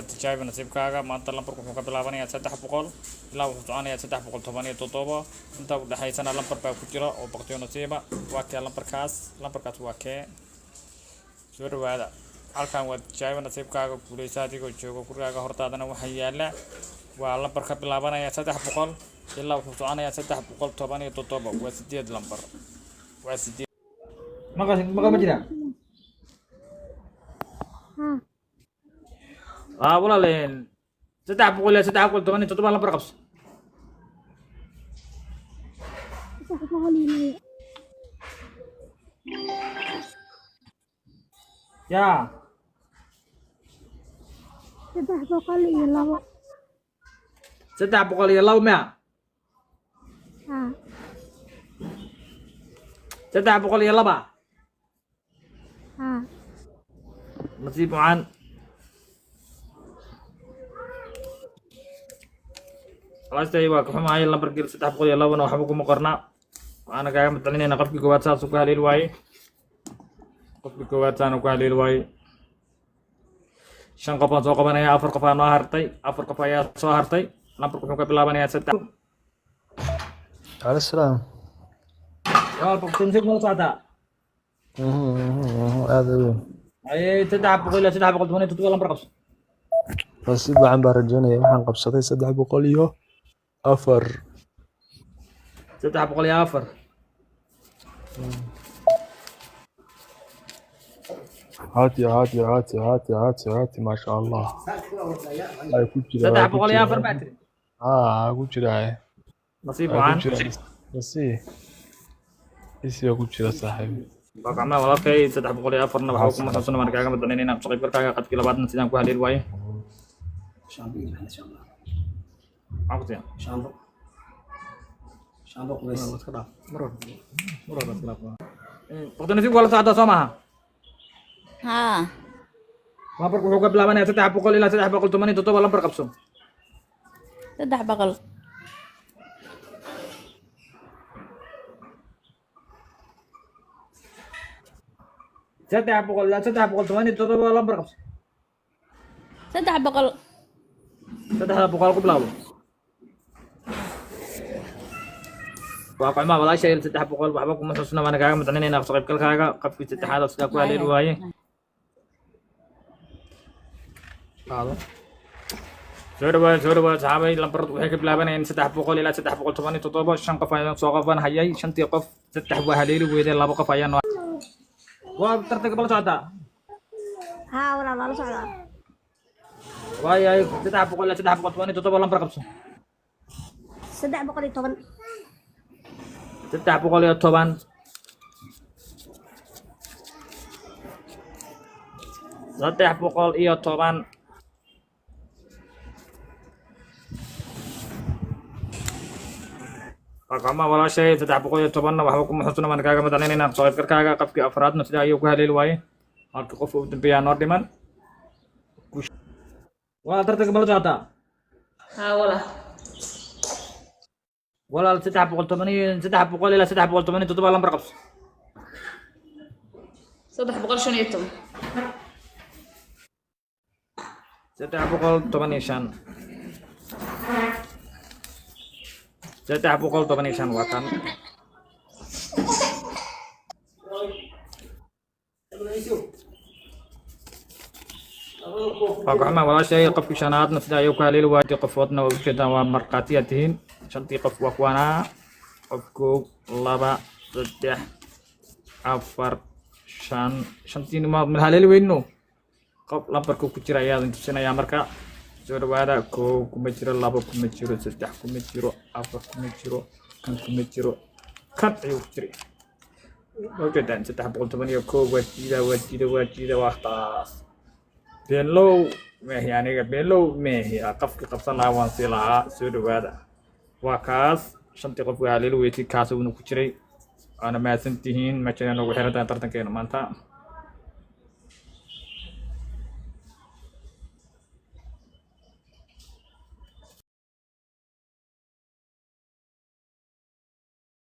Tijaabi nasiibkaaga. Maanta lambarku wuxuu ka bilaabanayaa 300 ilaa wuxuu soconayaa 317. Inta u dhexaysana lambar baa ku jira oo baqtiyo nasiiba. Waa kee lambarkaas? Lambarkaas waa kee? Soo dhawaada, halkan waa tijaabi nasiibkaaga. Guuleysa adigoo jooga gurigaaga. Hortaadana waxaa yaala waa lambar ka bilaabanaya 300 ilaa wuxuu soconayaa 317. Waa sideed lambar, waa sideed. Maqal maqal ma jiraa? Haa. Aa walaal, 300 ilaa 317 lambar qabso. 302. Yaa? 302. 302 miya? Haa. 302. Haa. Nasiib wacan. Walaashtay, waa ka xumahay, lambarkii 302-na waxba kuma qorna. Waxaana kaaga madcelinayna qofkii koowaad saasuu ku haleeli waaye. Qofkii koowaad saanu ku haleeli waaye. Shan qof baan soo qabanaya, afar qof aa noo hartay, afar qof ayaa soo hartay. Lambarku wuxuu ka bilaabanayaa saddex. عليه السلام. Walaal, boqol ma la socotaa? Aada weyn. Haye, 300 ilaa 317 lambar qabso. Nasiib wacan baan rajaynaya. Waxaan qabsaday 304. 304. Haati haati haati haati haati haati, maasha Allah, ay ku jira. Saddex Waa ku boqol iyo jira. afar baa tiri. Haa, ku jira. Nasiib waa ku wacan. Jira nasiib isiga ku jira, saaxiib. Waa gacmaha walaalkay. 304-na waxba kuma xusuusna. Waan kaaga madcelinayna saqaybgalkaaga. Qadkii labaadna sidaan ku haleeli waaye. Maxaan ku siiyaa? Shaambo, shaambo qubays. Waqti nasiibku waa la socdaa, soo maaha? Haa. Lambarku wuxuu ka bilaabanayaa 300 ilaa 317. Lambar qabso. 300. 300 ilaa 317 lambar qabso. 300. 300 ku bilaabo. Waa qocmaa walaashay, 300 waxba kuma xusna. Waana kaaga madcelinaynaa saqaybgalkaaga. Qofkii saddexaad oo sidaa ku haleeli waaye. Qaado. Soo dhawaad, soo dhawaad saxaabay. Lambaradu waxay ka bilaabanayaan 300 ilaa 317. Shan qof ayaan soo qaban hayay. Shantii qof saddex waa haleeli weydeen, laba qof ayaa noo. Waa tartanka bala socotaa? Haa walaal, waa la socdaa. Waayahay, 300 ilaa 317 lambar qabso. 310. 310. 310. Raqama walaashay, 310-na waxba kuma xusna. Waan kaaga madcelinaynaa soo qaybgalkaaga. Qofkii afraadna sidaa ayuu ku haleeli waaye. Halka qof ugu dambeeyaa noo dhiman. Waa tartanka ma la socotaa? Haa walaal. Walaal, 310 iyo 300 ilaa 317 lambar qabso. 315. 315. 315 waa kan. Waa goxma walaashay. Qofkii shanaadna sida ayuu ku haleeli waayay. Qofoodna waa ujeedaan, waa markhaatiyaad tihiin. Shantii qof waa kuwanaa. Qof, koow, laba, saddex, afar, shan. Shantiina ma haleeli weyno. Qof lambarka ku jira ayaa idin tusinayaa. Marka soo dhawaada. Koow kuma jiro, labo kuma jiro, saddex kuma jiro, afar kuma jiro, kan kuma jiro, kan ayuu ku jiray. Waa ujeedaan, 311. Waa jiida, waa jiida, waa jiida. Waa taas. Beenlow meehi, aniga beenlow meehi. Qofkii qabsan lahaa waan sii lahaa. Soo dhawaada, waa kaas. Shantii qof waa haleeli weysay, kaas uuna ku jiray. Waana mahadsan tihiin. Meesha noogu xiran tahay tartankeena maanta.